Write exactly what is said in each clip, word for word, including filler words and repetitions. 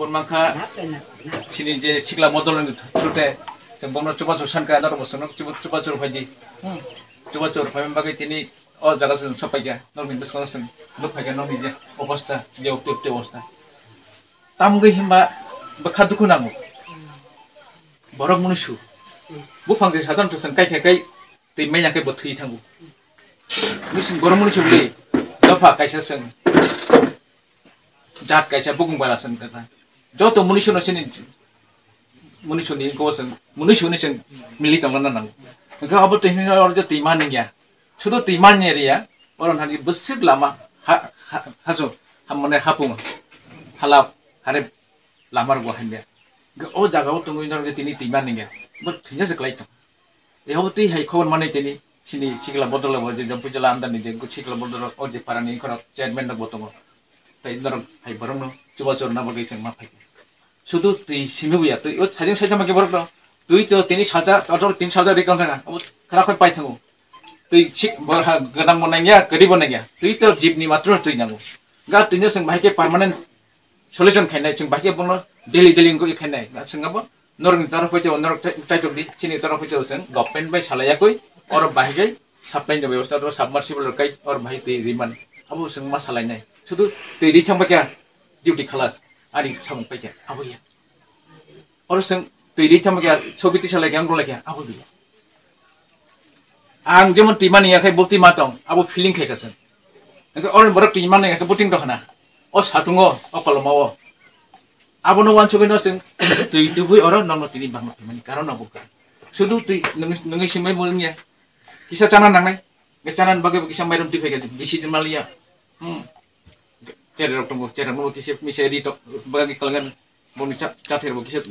Phone mankha, chini je sikla modol ni thute, se bono chubachu sankha, norok bo sono chuba-, chubachu rwphaidi. Hmm. Chubachu rwphaima bagwi tini o jaga se sophaikha, norokni bwskango se nukphaikha, norokni je obostha, je ukte ukte obostha. Tamgwi himba bwkha dukhu nango. Borok munusu. Buphang je sadon thwswng kaikha kai twi manya kai bo thwi thango. Munusu borok munusu bwlwi dopha kaisa swng. Jat kaisa bukung bara se wngkha ta. Joto munishono sini, munisho ni ko se, munisho ni se mili tongna nango. Wngkha abo twi hwnwi oro je twi man ya. Sudu twi man ya riya, oro hani bwswk lama ha, ha, hajo, ha, mane hapung, halap, harep lama rok bo hamya. Wngkha o jaga o tongwi norok tini twi man ya. Bo thwina se klai tong. Ebo twi hai khobor manwi tini sini sikla bodol bo je Jampui jala under ni je sikla bodol o je para ni khorok chairman rok bo tongo. Tai norok hai borok no chubachu rwna bagwi chwng ma phai. Sudu twi simi buya, twi o sajing saisa ma khe borok no. Twi to tini salsa, kotor tin salsa ri kang kha. Abo khara khoi pai thango. Twi sik bor ha gadang bo nangya, kari bo nangya. Twi to jibni matro twi nango. Ga twi no chwng bahai khe permanent solution khainai, chwng bahai khe bono daily daily wngwi khainai. Ga chwng abo norokni torof hoite bo norok chai-, chaitok di, chini torof hoite bo chwng government bai salai yakwi, oro bahai khe supply ni bebosta, oro submersible rok kai, oro bahai twi ri man. Abo chwng ma salai nai. Sudu twi ri thang ba khe duty khalas, ani samung pai khe, abo ya. Oro chwng twi ri thang ba khe, sobi twi salai khe, ang rwlai khe, abo ya. Ang jemon twi mani ya khai bo twi ma tong, abo feeling khai kha chwng. Hingke oro borok twi mani ya khai bo twi rok hana. O satungo, o koloma o. Abono wansugwi no chwng twi tubui oro nokno tini bangma phaimani karon abo kha. Sudu twi nung-, nungwi simai bo wngya. Kisa chana nangnai. Nge chana bagwi bo kisa mairum twi phaikha bisi di maliya. Hmm. Chere rok tongo, chere rok no kisa misa ri tok bagwi kwlangani. Boni cha-, chather bo kisa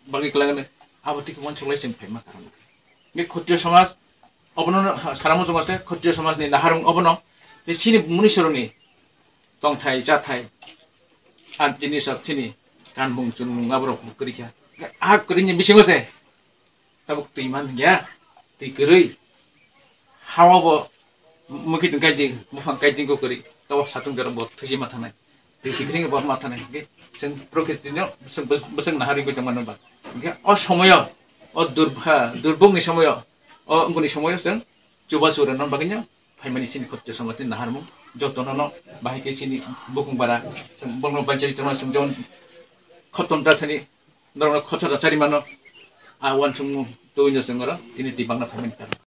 bagwi kwlangani. Abo twi khe wansuglai chwng phaima karon. Nge khottiyo somaj obono no ha-, sara muchungo se khottiyo somaj ni naharung obono. Te chini muniswrwngni tongthai, chathai, a jinis rok chini kanmung chunmung aborok kwrwi kha. A kwrwini bisingo se tabuk twi man ya, twi kwrwi. Hawa bo mukhi tong kaijing, buphang kaijing ko kwrwi, tabuk satung jorok bo thwisi ma thanai. Twi sikring bo ma thanai. Hingke chwng prokriti no chwng bwswk naharwi tongmani ba. Hingke o somoyo, o dur-, ha, durbuk ni somoyo, o wngkuni somoyo chwng chubachu rwna bagwi no phaimani chini khottiyo somaj ni naharmung jotono no bahai khe chini bukung bara chwng bongno banchari tongma chwng jemon khotton ta thani norokno khotton ta chari mano a wansukmung twi no chwng oro tini twi bangna phaimani karon.